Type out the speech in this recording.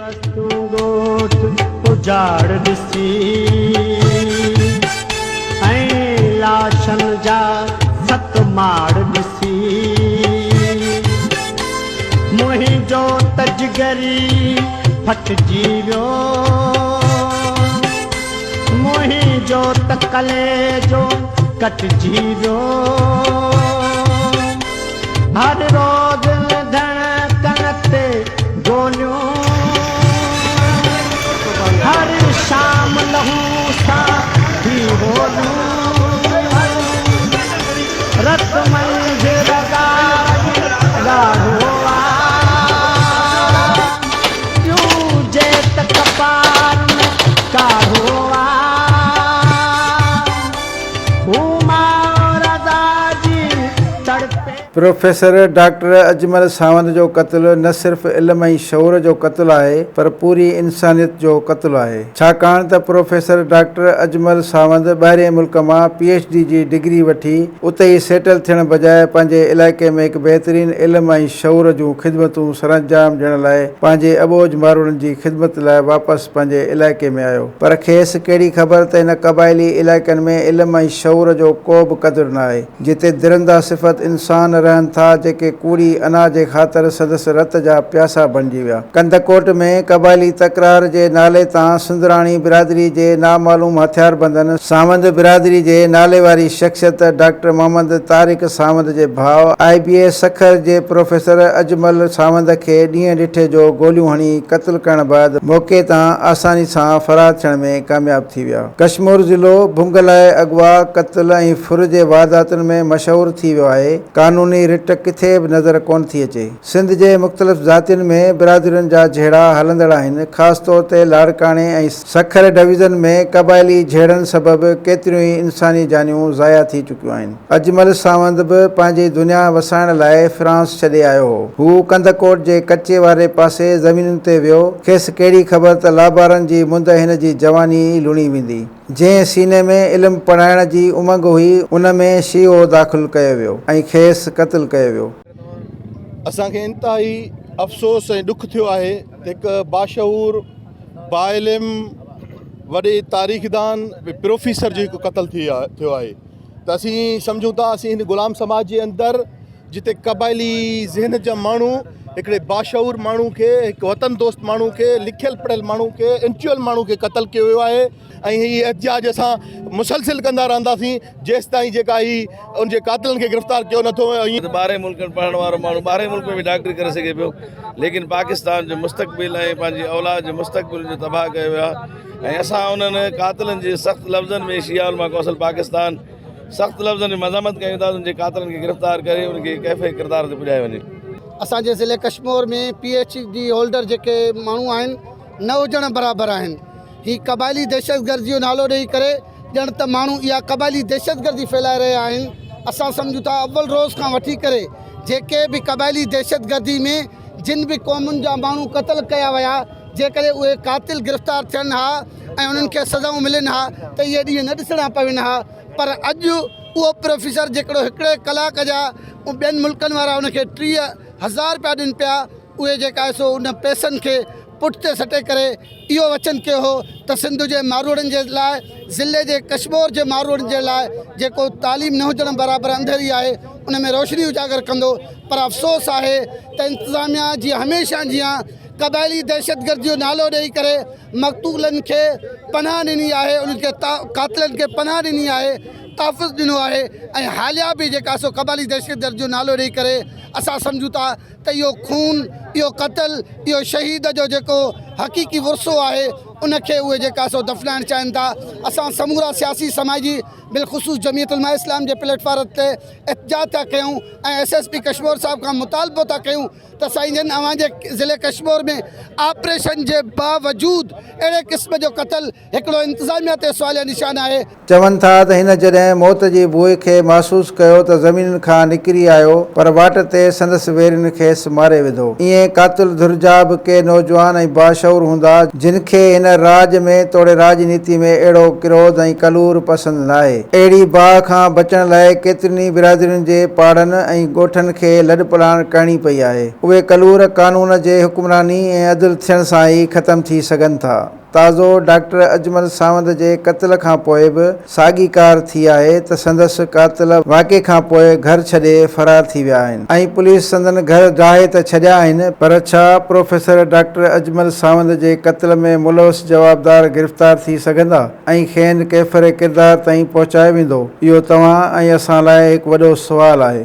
تون ڳوٺ اجاڙ ڏسي ۽ لاشن جا ست ماڙ ڏسي منهنجو ته جگر ئي ڦٽجي ويو منهنجو ته ڪليجو ڪٽجي ويو هر روز ڌڙڪن تي گوليون هر شام لهو سان ٿي هوليون رت منجهه رڳا ڳاڙهو آ ڏيون جي ته ڪپار ۾ ڪاڙهو آ هو ماء رضا جي تڙپي. پروفيسر ڊاڪٽر اجمل ساوند جو قتل نه صرف علم ۽ شعور جو قتل آهي پر پوري انسانيت جو قتل آهي ڇاڪاڻ ته پروفيسر ڊاڪٽر اجمل ساوند ٻاهرئين ملڪ مان پي ايڇ ڊي جي ڊگري وٺي اتي ئي سيٽل ٿيڻ بجاء پنهنجي علائقي ۾ هڪ بهترين علم ۽ شعور جون خدمتون سرانجام ڏيڻ لاء پنهنجي اٻوجهه ماروئڙن جي خدمت لاء واپس پنهنجي علائقي ۾ آيو پر کيس ڪهڙي خبر ته هن قبائلي علائقن ۾ علم ۽ شعور جو ڪو به قدر ناهي. جتي درنده صفت انسان رهن ٿا جيڪي ڪوڙي انا جي خاطر سندس رت جا پياسا بڻجي ويا. ڪنڌڪوٽ ۾ قبائلي تڪرار جي نالي تان سندراڻي برادري جي نامعلوم هٿياربندن ساوند برادري جي ناليواري شخصيت ڊاڪٽر محمد طارق ساوند جي ڀاء آء بي اي سکر جي پروفيسر اجمل ساوند کي ڏينهن ڏٺي جو گوليون هڻي قتل ڪرڻ بعد موقعي تان آساني سان فرار ٿيڻ ۾ ڪامياب ٿي ويا. ڪشمور ضلعو ڀنگ لاء اغوا، قتل ۽ ڦر جي وارداتن ۾ مشهور ٿي ويو آهي، قانوني رٽ ڪٿي به نظر ڪونه ٿي اچي. سنڌ جي مختلف ذاتين ۾ برادرين جا جهيڙا هلندڙ آهن، خاص طور تي لاڙڪاڻي ۽ سکر ڊويزن ۾ قبائلي جهيڙن سبب ڪيتريون ئي انساني جانيون ضايع ٿي چڪيون آهن. اجمل ساوند به پنهنجي دنيا وسائڻ لاء فرانس ڇڏي آيو هو. هو ڪنڌڪوٽ جي ڪچي واري پاسي زمينن تي ويو. کيس ڪهڙي خبر ته لابارن جي مند هن جي جواني ئي لڻي ويندي. جنهن سيني ۾ علم پڙهائڻ جي امنگ هئي، ان ۾ شيعو داخل ڪيو ويو ۽ کيس قتل ڪيو ويو. اسان کي انتهائي افسوس ۽ ڏک ٿيو آهي ته هڪ باشعور، باعلم، وڏي تاريخدان پروفيسر جو هڪ قتل ٿيو آهي. ته اسين سمجهون ٿا اسين هن غلام سماج جي اندر جتي قبائلي ذهنيت جا ماڻهو هڪڙي باشعور ماڻهو کي هڪ وطن دوست ماڻهو کي لکيل پڙهيل ماڻهو کي انچوئل ماڻهو کي قتل ڪيو ويو آهي ۽ هي احتجاج اسان مسلسل ڪندا رهنداسين جيستائين جيڪا هي ان جي قاتلن کي گرفتار ڪيو نٿو وڃي. ٻاهرين ملڪن پڙهڻ وارو ماڻهو ٻاهرين ملڪ ۾ به ڊاڪٽري ڪري سگهي پيو ليڪن پاڪستان جو مستقبل ۽ پنهنجي اولاد جو مستقبل جو تباهه ڪيو ويو آهي ۽ اسان انهن قاتلن جي سخت لفظن ۾ شيعه علماء ڪونسل پاڪستان سخت لفظن ۾ مذمت ڪيون ٿا ته ان جي قاتلن کي گرفتار ڪري ان کي ڪيفي ڪردار تي پڄايو وڃي. اسان جي ضلعي Kashmore ۾ P H D holder جيڪي ماڻهو آهن نه هجڻ برابر آهن. هي قبائلي دهشتگردي جو نالو ڏئي ڪري ڄڻ ته ماڻهو اها قبائلي دهشتگردي ڦهلائي رهيا آهن. اسان سمجهون ٿا اول روز کان وٺي ڪري جيڪي به قبائلي دهشتگردي ۾ جن به قومن جا ماڻهو قتل ڪيا ويا جيڪڏهن اهي قاتل گرفتار ٿين ها ۽ انهن کي سزائون ملن ها ته اهي ڏينهن نه ڏسڻا پون ها پر اڄ اهو پروفيسر جيڪڙو هڪڙي ڪلاڪ جا ٻين ملڪن وارا ان کي 30,000 رپيا ڏين پيا اهي جيڪا آهي سو ان پئسن کي پٺتي سٽي ڪري اهو وچن ڪيو هو ته سنڌ جي ماروئڙن جي لاء ضلعي جي ڪشمور جي ماروئڙن جي لاء جيڪو تعليم نه هجڻ برابر انڌيري آهي ان ۾ روشني اجاگر ڪندو پر افسوس آهي ته انتظاميا جي هميشه جيان قبائلي دهشتگردي جو نالو ڏئي ڪري مقتولن کي پناهه ڏني آهي انهن کي قاتلن کي پناهه ڏني آهي تحفظ ڏنو آهي ۽ حاليا به جيڪا سو قبائلي دهشتگردي جو نالو ڏئي ڪري اسان سمجهون ٿا ته اهو خون اهو قتل اهو شهيد جو جيڪو حقيقي ورثو آهي ان کي اهي جيڪا سو دفنائڻ چاهين ٿا اسان سمورا سياسي سماجي بالخصوص جمعيت علماء اسلام جي پليٽ فارم تي احتجاج ٿا ڪيون ۽ ايس ايس پي ڪشمور صاحب کان مطالبو ٿا ڪيون ته سائين جن اوهان جي ضلعي ڪشمور ۾ آپريشن جي باوجود اهڙي قسم جو قتل هڪڙو انتظاميا تي سواليا نشان آهي. چون ٿا ته هن جڏهن موت جي بوء کي محسوس ڪيو ته زمينن کان نڪري آيو پر واٽ تي سندس ويرين کيس ماري وڌو. ائين قاتل ڌر جا به ڪي نوجوان ۽ باشعور هوندا جن کي هن راڄ ۾ توڙي راڄنيتي ۾ اهڙو ڪروڌ ۽ ڪلور پسند ناهي. اهڙي باهه کان بچڻ لاء ڪيترين ئي برادرين جي پاڙن ۽ ڳوٺن کي لڏپلاڻ ڪرڻي پئي آهي. اهي ڪلور قانون جي حڪمراني ۽ عدل ٿيڻ سان ئي ختم ٿي سگهن ٿا. تازو ڊاڪٽر اجمل ساوند جي قتل کان پوء به ساڳي ڪار ٿي آهي ته سندس قاتل واقعي کان پوء گهر ڇڏي فرار ٿي ويا آهن ۽ پوليس سندن گهر ڊاهي ته ڇڏيا آهن پر ڇا پروفيسر ڊاڪٽر اجمل ساوند جي قتل ۾ ملوث جوابدار گرفتار ٿي سگهندا ۽ کين ڪيفر ڪردار تائين پهچايو ويندو؟ اهو توهان ۽ اسان لاء هڪ وڏو سوال آهي.